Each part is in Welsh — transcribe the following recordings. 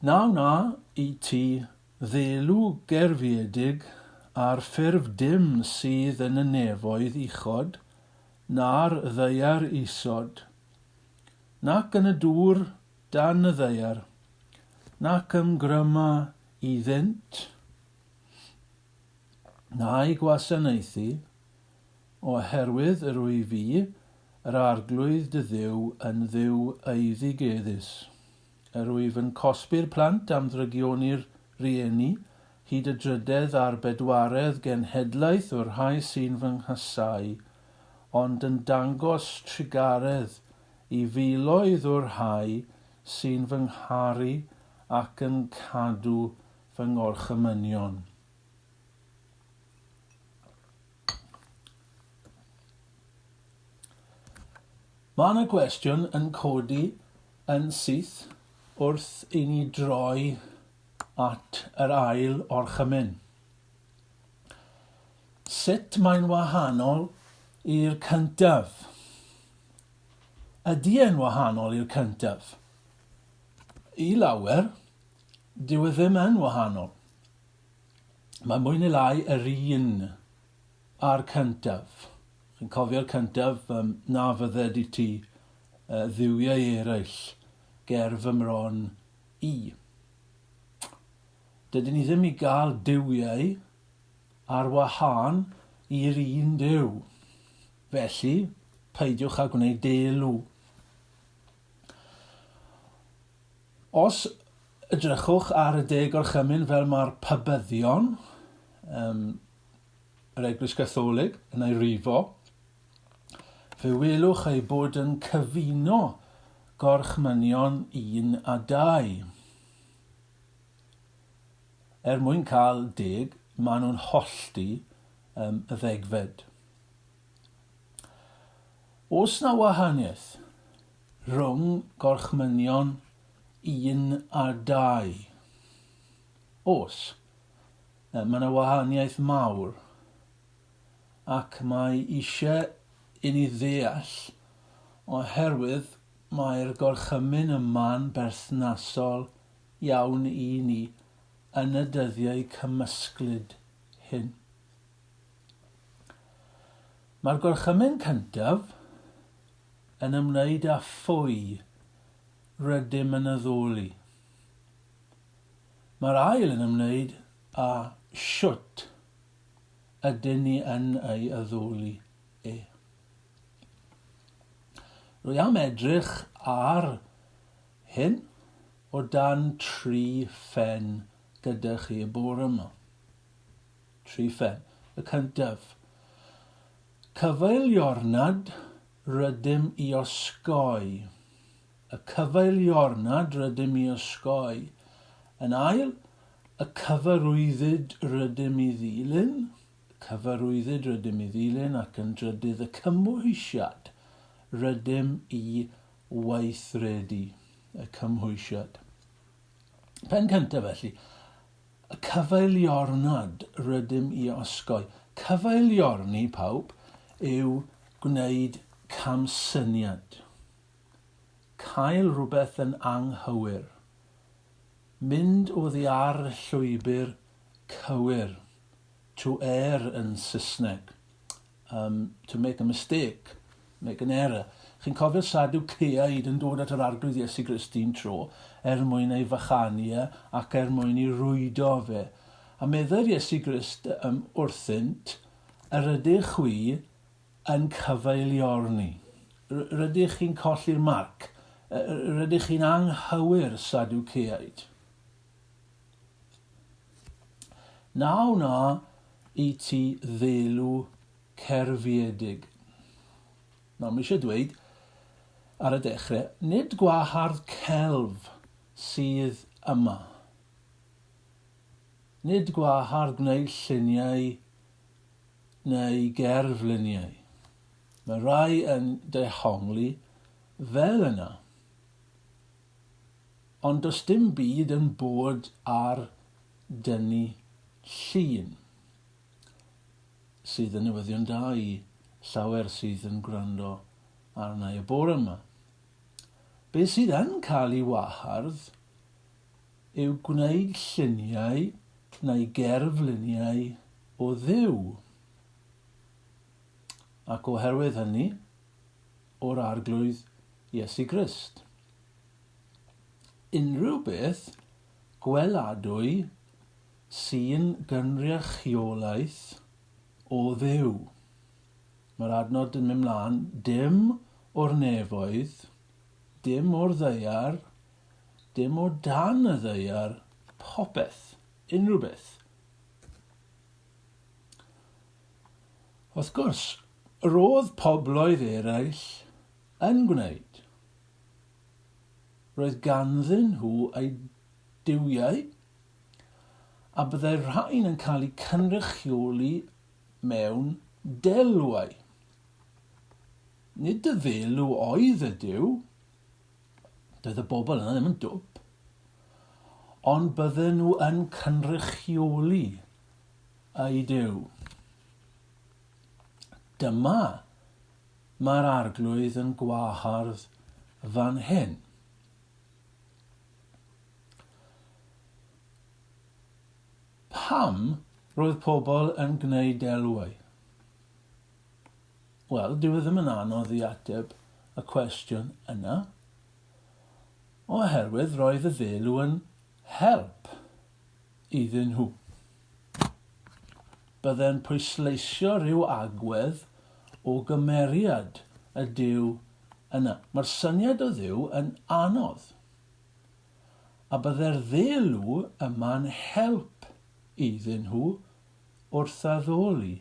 Na wna i ti ddelw gerfiedig ar ffurf dim sydd yn y nefoedd uchod, na'r ddaear isod, nac yn y dŵr dan y ddaear, nac ymgryma iddynt, na'i gwasanaethu, oherwydd yr wyf fi, yr Arglwydd dy Dduw, yn Dduw eiddigeddus. Yr wyf yn cosbi'r plant am ddrygioni'r rhieni, hyd y drydedd a'r bedwaredd genhedlaeth o'r rhai sy'n fy nghasáu, ond yn dangos trugaredd i filoedd o'r rhai sy'n fy ngharu ac yn cadw fy ngorchymynion. Mae yna gwestiwn yn codi yn syth wrth i ni droi at yr ail orchymyn. Sut mae'n wahanol i'r cyntaf? Ydy e'n wahanol i'r cyntaf? I lawer, dyw e ddim yn wahanol. Mae mwy neu lai yr un â'r cyntaf. Chi'n cofio'r cyntaf, um, na fydded i ti uh, dduwiau eraill ger fy mron i. Dydyn ni ddim i gael duwiau ar wahân i'r un Duw. Felly, peidiwch â gwneud delw. Os edrychwch ar y Deg Gorchymyn fel mae'r Pabyddion, um, yr Eglwys Gatholig, yn ei rifo, fe welwch ei bod yn cyfuno gorchmynion 1 a 2. Er mwyn cael deg, maen nhw'n hollti um, y ddegfed. Oes 'na wahaniaeth rhwng gorchmynion un a dau? Oes. Mae 'na wahaniaeth mawr, ac mae eisiau i ni ddeall oherwydd mae'r gorchymyn yma'n berthnasol iawn i ni yn y dyddiau cymysglyd hyn. Mae'r gorchymyn cyntaf yn ymwneud â phwy rydym yn addoli. Mae'r ail yn ymwneud â shwt ydyn ni yn ei addoli e. Rwy am edrych ar hyn o dan tri phen gyda chi y bore yma. Tri phen. Y cyntaf. Cyfeiliornad rydym i osgoi. Y cyfeiliornad rydym i osgoi. Yn ail, y cyfarwyddyd rydym i ddilyn. Y cyfarwyddyd rydym i ddilyn ac yn drydydd y cymhwysiad rydym i weithredu. Y cymhwysiad. Pen cyntaf felly, Y cyfeiliornad rydym i osgoi. Cyfeiliorni, pawb, yw gwneud camsyniad. Cael rhywbeth yn anghywir. Mynd oddi ar y llwybr cywir. To err yn Saesneg. Um, to make a mistake, make an error. Chi'n cofio'r Sadwceaid yn dod at yr Arglwydd Iesu Grist un tro er mwyn ei fychanu e ac er mwyn ei rwydo fe. A meddai'r Iesu Grist um, wrthynt, yr ydych chwi yn cyfeiliorni. Rydych chi'n colli'r marc. Rydych chi'n anghywir, Sadwceaid. Na wna i ti ddelw cerfiedig. Nawr, mae eisiau dweud ar y dechrau, nid gwahardd celf sydd yma. Nid gwahardd gwneud lluniau neu gerfluniau. Mae rhai yn dehongli fel yna. Ond does dim byd yn bod ar dynnu llun, sydd yn newyddion da i llawer sydd yn gwrando arna i y bore yma. Be sydd yn cael ei wahardd yw gwneud lluniau neu gerfluniau o Dduw. Ac oherwydd hynny, o'r Arglwydd Iesu Grist. Unrhyw beth gweladwy sy'n gynrychiolaeth o Dduw. Mae'r adnod yn mynd mlaen, dim o'r nefoedd, dim o'r ddaear, dim o dan y ddaear, popeth, unrhyw beth. Wrth gwrs, roedd pobloedd eraill yn gwneud. Roedd ganddyn nhw eu duwiau, a byddai'r rhain yn cael eu cynrychioli mewn delwau. Nid y ddelw oedd y duw, doedd y bobl yna ddim yn dwp, ond bydden nhw yn cynrychioli eu duw. Dyma mae'r Arglwydd yn gwahardd fan hyn. Pam roedd pobl yn gwneud delwau? Wel, dyw e ddim yn anodd i ateb y cwestiwn yna. Oherwydd roedd y ddelw yn help iddyn nhw. Bydde'n pwysleisio rhyw agwedd o gymeriad y Duw yna. Mae'r syniad o Dduw yn anodd. A bydde'r ddelw yma'n help iddyn nhw wrth addoli.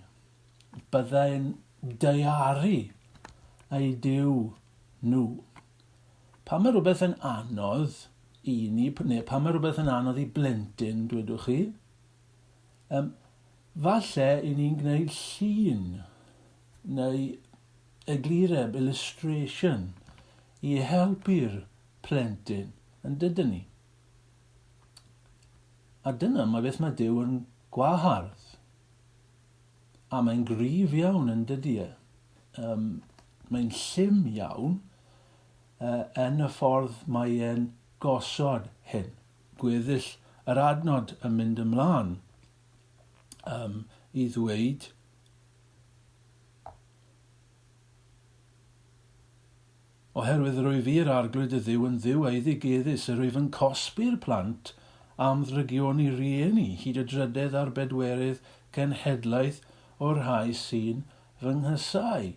Byddai'n daearu eu Duw nhw. Pan mae rhywbeth yn anodd i ni, neu pan mae rhywbeth yn anodd i blentyn, dwedwch chi, um, falle i ni'n gwneud llun neu eglureb, illustration, i helpu'r plentyn, yn dydyn ni? A dyna mae beth mae Duw yn gwahardd. A mae'n gryf iawn yn dydy e. Um, mae'n llym iawn uh, yn y ffordd mae e'n gosod hyn. Gweddill yr adnod yn mynd ymlaen um, i ddweud Oherwydd rwyf fi yr Arglwydd dy Dduw yn Dduw eiddigeddus, yr wyf yn cosbi'r plant am ddrygioni rhieni, hyd y drydedd a'r bedwerydd cenhedlaeth o'r rhai sy'n fy nghasáu.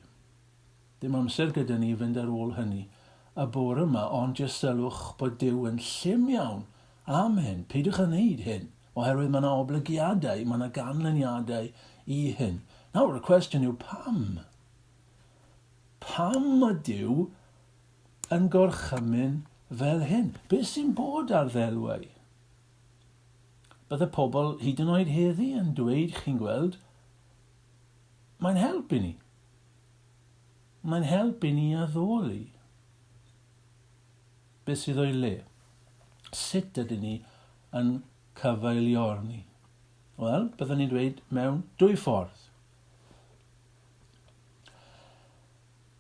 Dim amser gyda ni i fynd ar ôl hynny y bore yma, ond jyst sylwch bod Duw yn llym iawn am hyn. Peidiwch â wneud hyn, oherwydd mae yna oblygiadau, mae yna ganlyniadau i hyn. Nawr, y cwestiwn yw pam? Pam mae Duw yn gorchymyn fel hyn? Beth sy'n bod ar ddelwau? Bydde pobl hyd yn oed heddi yn dweud, chi'n gweld, mae'n help i ni. Mae'n help i ni addoli. Beth sydd o'i le? Sut ydyn ni yn cyfeiliorni? Wel, byddwn ni'n dweud mewn dwy ffordd.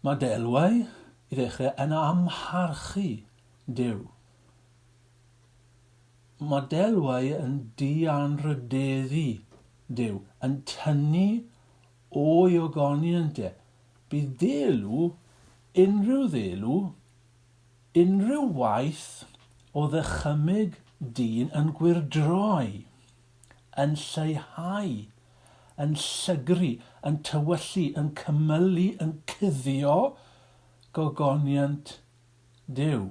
Mae delwau, i ddechrau, yn amharchu Duw. Mae delwau yn dianrhydeddu Duw, yn tynnu o'i ogoniant e. Bydd delw, unrhyw ddelw, unrhyw waith o ddychymyg dyn yn gwyrdroi, yn lleihau yn llygru, yn tywyllu, yn cymylu, yn cuddio gogoniant Duw.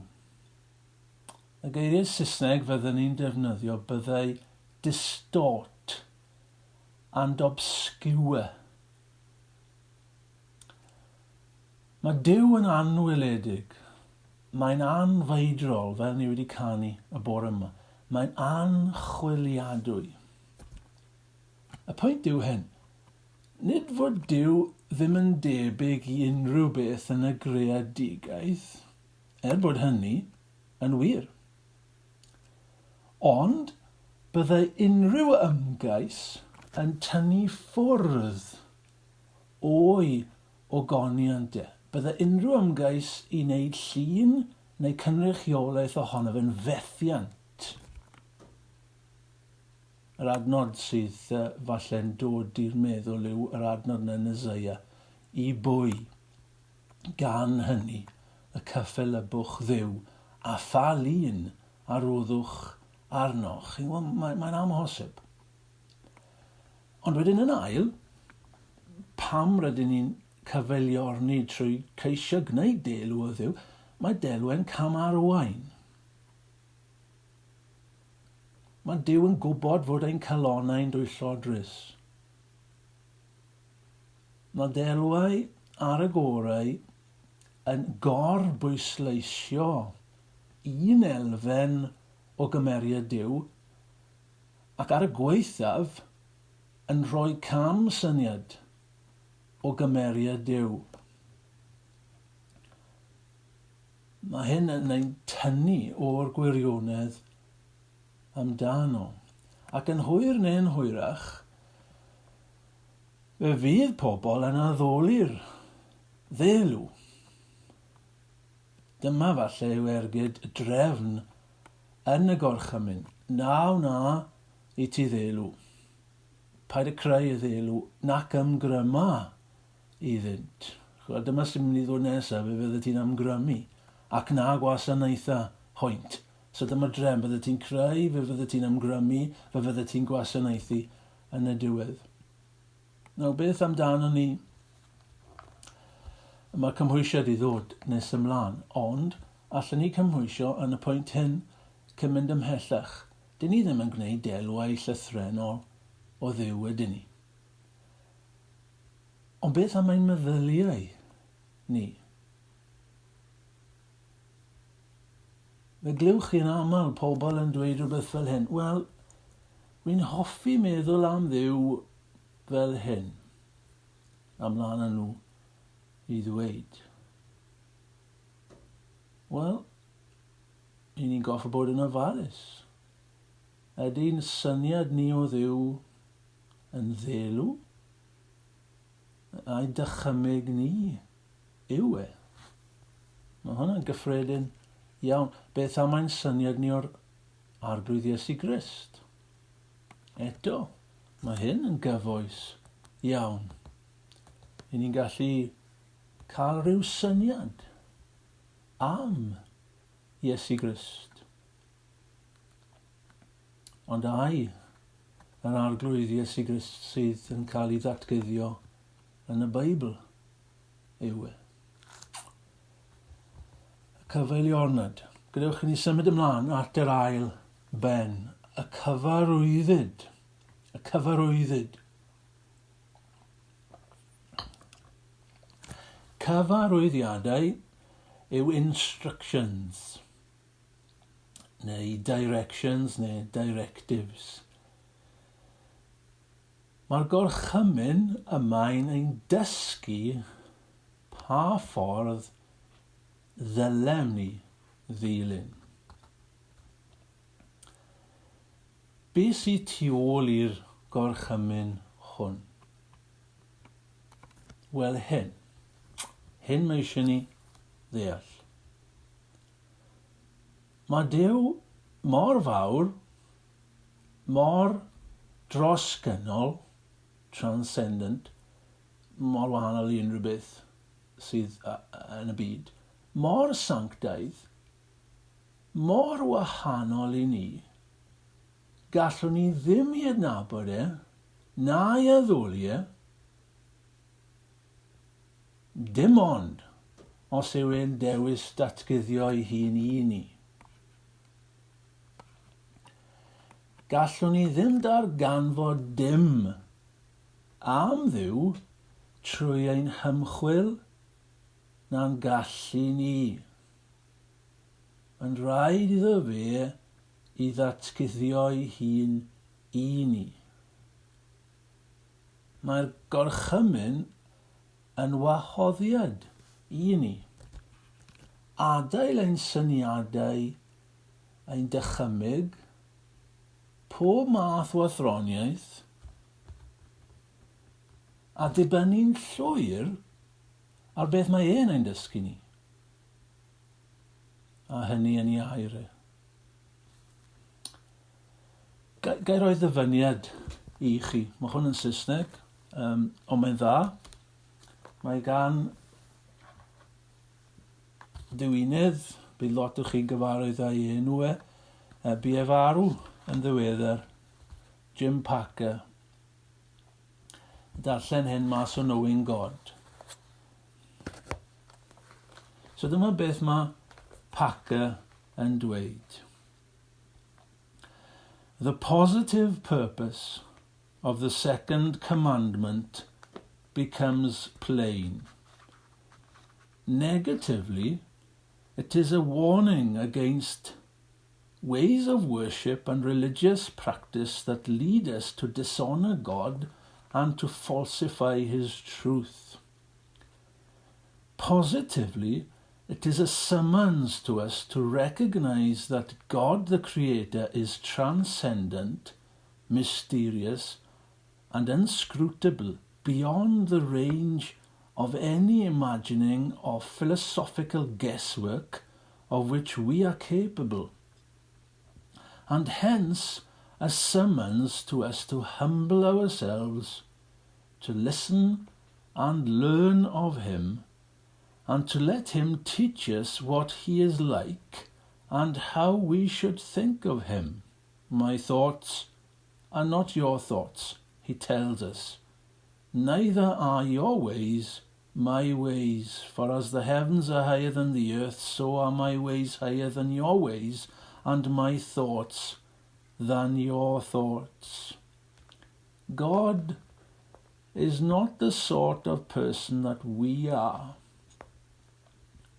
Y geiriau Saesneg fydden ni'n defnyddio byddai distort and obscure. Mae Duw yn anweledig. Mae'n anfeidrol, fel ni wedi canu y bore yma. Mae'n anchwiliadwy. Y pwynt yw hyn, nid fod Duw ddim yn debyg i unrhyw beth yn y greadigaeth, er bod hynny yn wir. Ond byddai unrhyw ymgais yn tynnu ffwrdd o'i ogoniant e. Byddai unrhyw ymgais i wneud llun neu cynrychiolaeth ohono fe'n fethiant. Yr adnod sydd falle'n dod i'r meddwl yw yr adnod yna yn Isaiah, i bwy, gan hynny, y cyffelybwch Dduw, a pha lun a roddwch arnoch? Chi'n gwybod, mae'n mae amhosib. Ond wedyn yn ail, pam rydyn ni'n cyfeiliorni trwy ceisio gwneud delw o Dduw, mae delwau'n camarwain. Mae Duw yn gwybod fod ein calonnau'n dwyllodrus. Mae delwau ar y gorau yn gor-bwysleisio un elfen o gymeriad Duw ac ar y gwaethaf yn rhoi cam syniad o gymeriad Duw. Mae hyn yn ein tynnu o'r gwirionedd amdano. Ac yn hwyr neu'n hwyrach, fe fydd pobl yn addoli'r ddelw. Dyma falle yw ergyd y drefn yn y gorchymyn. Na wna i ti ddelw. Paid â creu y ddelw nac ymgryma iddynt. Ch'mod, dyma sy'n mynd i ddod nesaf, fe fyddet ti'n amgrymu, ac na gwasanaetha hwynt. So dyma drefn, byddet ti'n creu, fe fyddet ti'n amgrymu, fe fyddet ti'n gwasanaethu yn y diwedd. Nawr, beth amdano ni? Mae'r cymhwysiad i ddod nes ymlaen, ond allan ni cymhwysio yn y pwynt hyn cyn mynd ymhellach. Dyn ni ddim yn gwneud delwau llythrennol o Dduw, ydyn ni? Ond beth am ein meddyliau ni? Fe glywch chi'n aml pobl yn dweud rhywbeth fel hyn, wel, wy'n hoffi meddwl am Dduw fel hyn. A mlaen â nhw i ddweud. Wel, i ni'n goffa bod yn ofalus. Ydy'n syniad ni o Dduw yn ddelw? Ai dychymyg ni yw e? Mae hwnna'n gyffredin iawn. Beth am ein syniad ni o'r Arglwydd Iesu Grist? Eto, mae hyn yn gyfoes iawn. I ni'n gallu cael rhyw syniad am Iesu Grist. Ond ai yr Arglwydd Iesu Grist sydd yn cael ei ddatguddio yn y Beibl yw e? Y cyfeiliornad. Gadewch i ni symud ymlaen at yr ail ben, y cyfarwyddyd. Y cyfarwyddyd. Cyfarwyddiadau yw instructions. neu directions neu directives. Mae'r gorchymyn yma'n ein dysgu pa ffordd ddylem ni ddilyn. Be sydd tu ôl i'r gorchymyn hwn? Wel hyn. Hyn mae eisiau ni ddeall. Mae Duw mor fawr, mor drosgynnol, transcendent, mor wahanol i unrhyw beth sydd yn y byd, mor sanctaidd, mor wahanol i ni, gallwn ni ddim i adnabod e, na'i addoli e, Dim ond os yw e'n dewis datguddio'i hun i ni. Gallwn ni ddim darganfod dim am Dduw trwy ein hymchwil na'n gallu ni. Mae'n rhaid iddo fe i ddatguddio'i hun i ni. Mae'r gorchymyn yn wahoddiad i ni adael ein syniadau, ein dychymyg, pob math o athroniaeth, a dibynnu'n llwyr ar beth mae e'n ein dysgu ni. A hynny yn ei air e. Ga, ga i roi ddyfyniad i chi. Mae hwn yn Saesneg, um, ond mae'n dda. Mae gan ddiwinydd, bydd lot o chi'n gyfarwydd â'i enw e, bu e farw yn ddiweddar, Jim Packer. Darllen hyn mas o Knowing God. So dyma beth mae Packer yn dweud. The positive purpose of the second commandment becomes plain. Negatively, it is a warning against ways of worship and religious practice that lead us to dishonor God and to falsify his truth. Positively, it is a summons to us to recognize that God the Creator is transcendent, mysterious, and inscrutable beyond the range of any imagining or philosophical guesswork of which we are capable. And hence a summons to us to humble ourselves, to listen and learn of him, and to let him teach us what he is like and how we should think of him. My thoughts are not your thoughts, he tells us. Neither are your ways my ways, for as the heavens are higher than the earth, so are my ways higher than your ways, and my thoughts than your thoughts. God is not the sort of person that we are.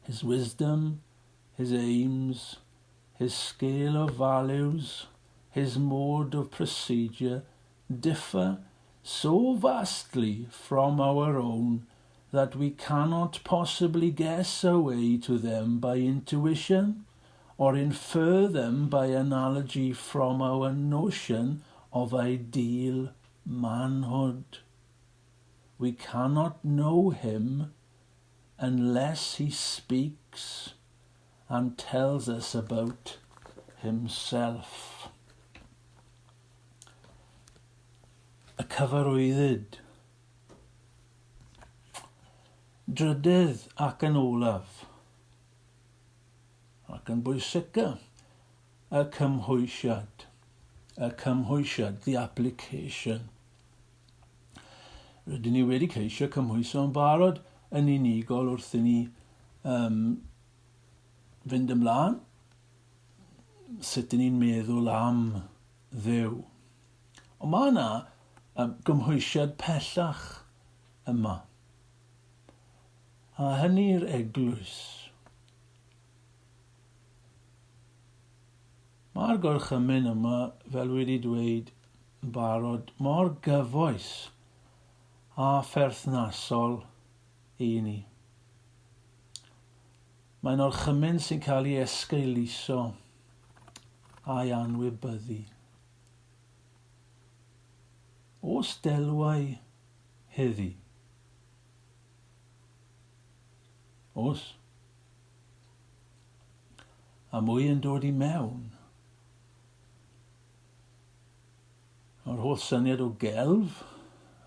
His wisdom, his aims, his scale of values, his mode of procedure differ so vastly from our own that we cannot possibly guess our way to them by intuition or infer them by analogy from our notion of ideal manhood. We cannot know him unless he speaks and tells us about himself. Y cyfarwyddyd. Drydydd ac yn olaf, ac yn bwysica, y cymhwysiad. Y cymhwysiad, the application. Rydyn ni wedi ceisio cymhwyso yn barod yn unigol wrth i ni um, fynd ymlaen. Sut ydyn ni'n meddwl am Dduw. Ond mae yna um, gymhwysiad pellach yma. A hynny'r eglwys. Mae'r gorchymyn yma, fel wedi dweud yn barod, mor gyfoes a pherthnasol i ni. Mae'n orchymyn sy'n cael ei esgeuluso a'i anwybyddu. Os delwau heddi? Os. A mwy yn dod i mewn. Mae'r holl syniad o gelf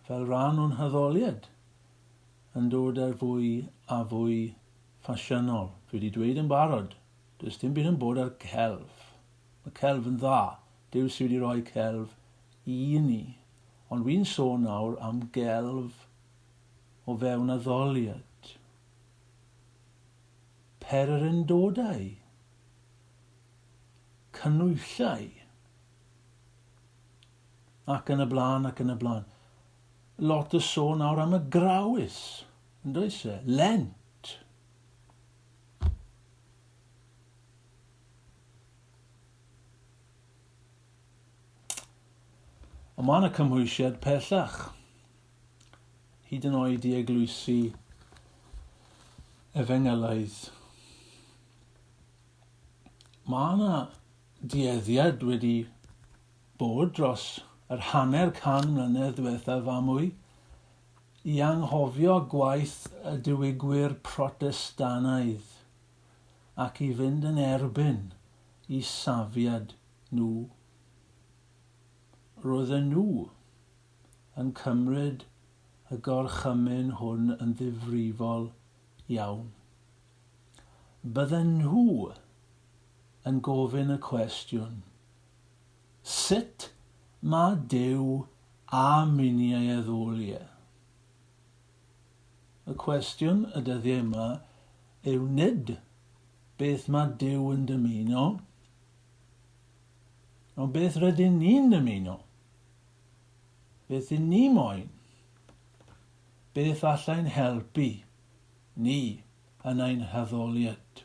fel rhan o'n haddoliad yn dod ar fwy a fwy ffasiynol. Dwi wedi dweud yn barod, does dim byd yn bod ar celf. Mae celf yn dda. Duw sydd wedi rhoi celf i ni. Ond wy'n sôn nawr am gelf o fewn addoliad. Pererindodau. Canhwyllau. Ac yn y blaen, ac yn y blaen. Lot o sôn nawr am y grawys, yn does e? Lent. Ond mae yna cymhwysiad pellach, hyd yn oed i eglwysi efengylaidd. Mae yna dueddiad wedi bod dros yr hanner can mlynedd diwethaf a mwy i anghofio gwaith y diwygwyr Protestannaidd ac i fynd yn erbyn i safiad nhw. roedden nhw yn cymryd y gorchymyn hwn yn ddifrifol iawn. Bydden nhw yn gofyn y cwestiwn, Sut mae Duw am i ni ei addoli e? Y cwestiwn y dyddiau yma yw nid beth mae Duw yn dymuno, ond beth rydyn ni'n dymuno. Beth yn ni moyn? Beth allai'n helpu ni yn ein haddoliad?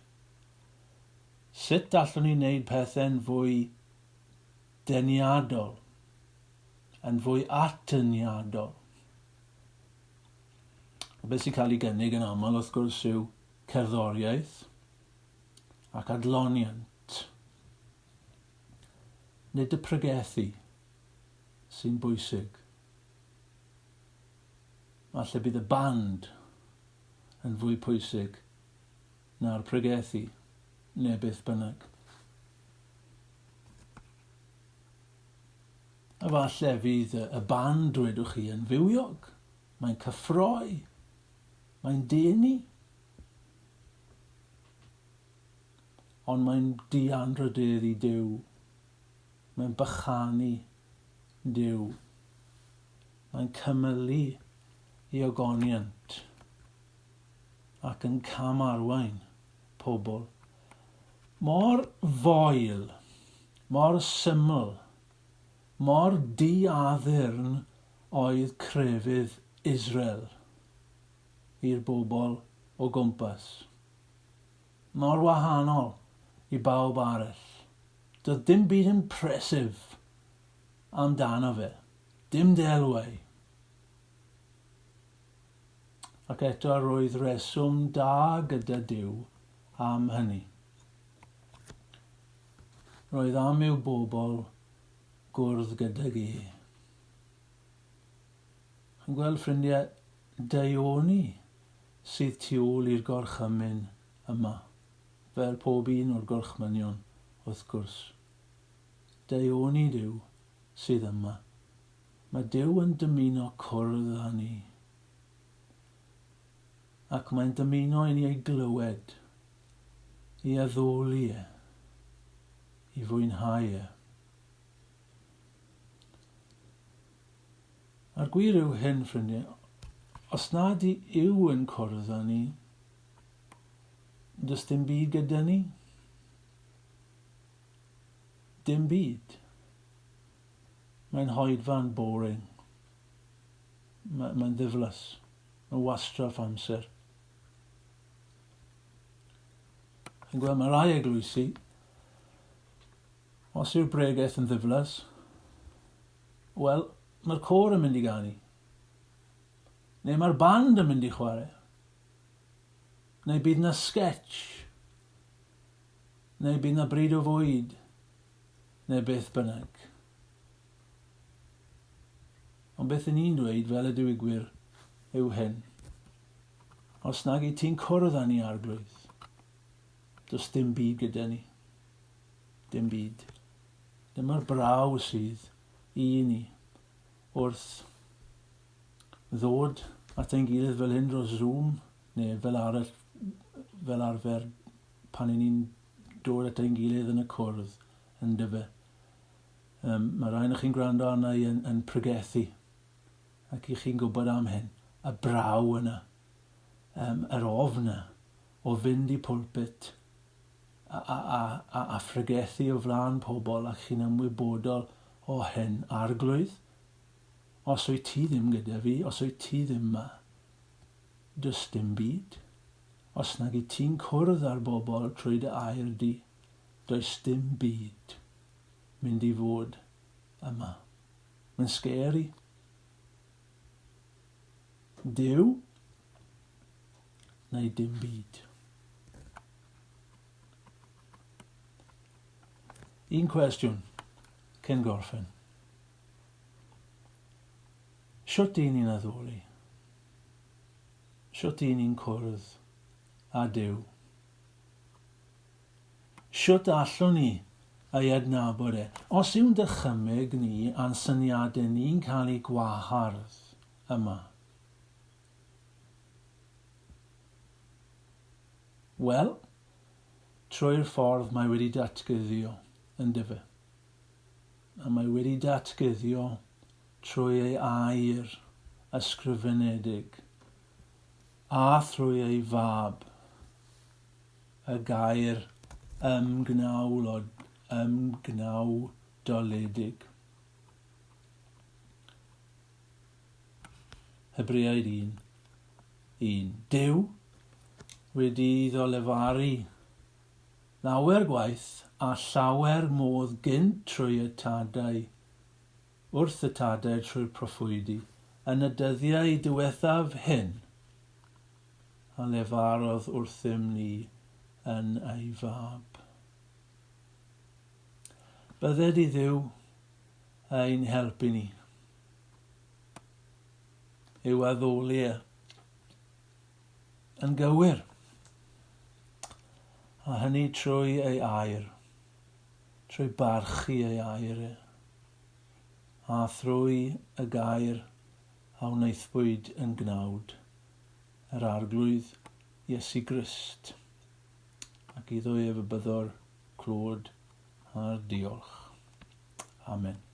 Sut allwn ni wneud pethau'n fwy deniadol, yn fwy atyniadol? A beth sy'n cael ei gynnig yn aml, wrth gwrs, yw cerddoriaeth ac adloniant. Nid y pregethu sy'n bwysig. Falle bydd y band yn fwy pwysig na'r pregethu, neu beth bynnag. A falle fydd y band, dwedwch chi, yn fywiog. Mae'n cyffroi. Mae'n denu. Ond mae'n dianrhydeddu Duw. Mae'n bychanu Duw. Mae'n cymylu i ogoniant ac yn cam-arwain pobl. Mor foel, mor syml, mor diaddurn oedd crefydd Israel i'r bobl o gwmpas. Mor wahanol i bawb arall. Doedd dim byd impressive amdano fe. Dim delwau. Ac eto roedd rheswm da gyda Duw am hynny. Roedd am i'w bobl gwrdd gydag e. Chi'n gweld, ffrindiau, daioni sydd tu ôl i'r gorchymyn yma, fel pob un o'r gorchmynion, wrth gwrs. Daioni Duw sydd yma. Mae Duw yn dymuno cwrdd â ni. Ac mae'n dymuno i ni ei glywed, i addoli e, i fwynhau e. A'r gwir yw hyn, ffrindiau, os nad yw yn cwrdd â ni, does dim byd gyda ni. Dim byd. Mae'n hoedfa'n boring. Mae, mae'n ddiflas. Mae'n wastraff amser. Yn gweld, mae rai eglwysi, os yw'r bregeth yn ddiflas, wel, mae'r côr yn mynd i ganu. Neu mae'r band yn mynd i chwarae. Neu bydd na sketch. Neu bydd na bryd o fwyd. Neu beth bynnag. Ond beth 'y ni'n dweud fel y diwygwyr yw hyn. Os nag wyt ti'n cwrdd â ni, Arglwydd, does dim byd gyda ni. Dim byd. Dyma'r braw sydd i ni wrth ddod at ein gilydd fel hyn dros Zoom, neu fel arall, fel arfer pan 'y ni'n dod at ein gilydd yn y cwrdd, yndyfe. Um, mae rhai o'ch chi'n gwrando arna i yn, yn pregethu, ac i chi'n gwybod am hyn, y braw yna, um, yr ofn yna o fynd i pulpit a, a, a, a, a phregethu o flaen pobl ac chi'n ymwybodol o hyn. Arglwydd, os wyt ti ddim gyda fi, os wyt ti ddim yma, does dim byd. Os nag wyt ti'n cwrdd â'r bobl trwy dy air di, does dim byd mynd i fod yma. Mae'n scary. Duw neu dim byd. Un cwestiwn cyn gorffen. Shwt y'n ni'n addoli? Shwt y'n ni'n cwrdd â Duw? Shwt allwn ni ei adnabod e? Os yw'n dychymyg ni a'n syniadau ni'n cael eu gwahardd yma, wel, trwy'r ffordd mae wedi datguddio, yndyfe? A mae wedi datguddio trwy ei air ysgrifenedig a thrwy ei fab, y gair ymgnawdoledig. Hebreaid 1, 1. Duw wedi iddo lefaru lawer gwaith a llawer modd gynt trwy y tadau, wrth y tadau trwy'r proffwydi, yn y dyddiau diwethaf hyn, a lefarodd wrthym ni yn ei Fab. Bydded i Dduw ein helpu ni i'w addoli e yn gywir, a hynny trwy ei air, trwy barchu ei air e, a thrwy y gair a wnaethpwyd yn gnawd, yr Arglwydd Iesu Grist, ac iddo ef y byddo'r clod a'r diolch. Amen.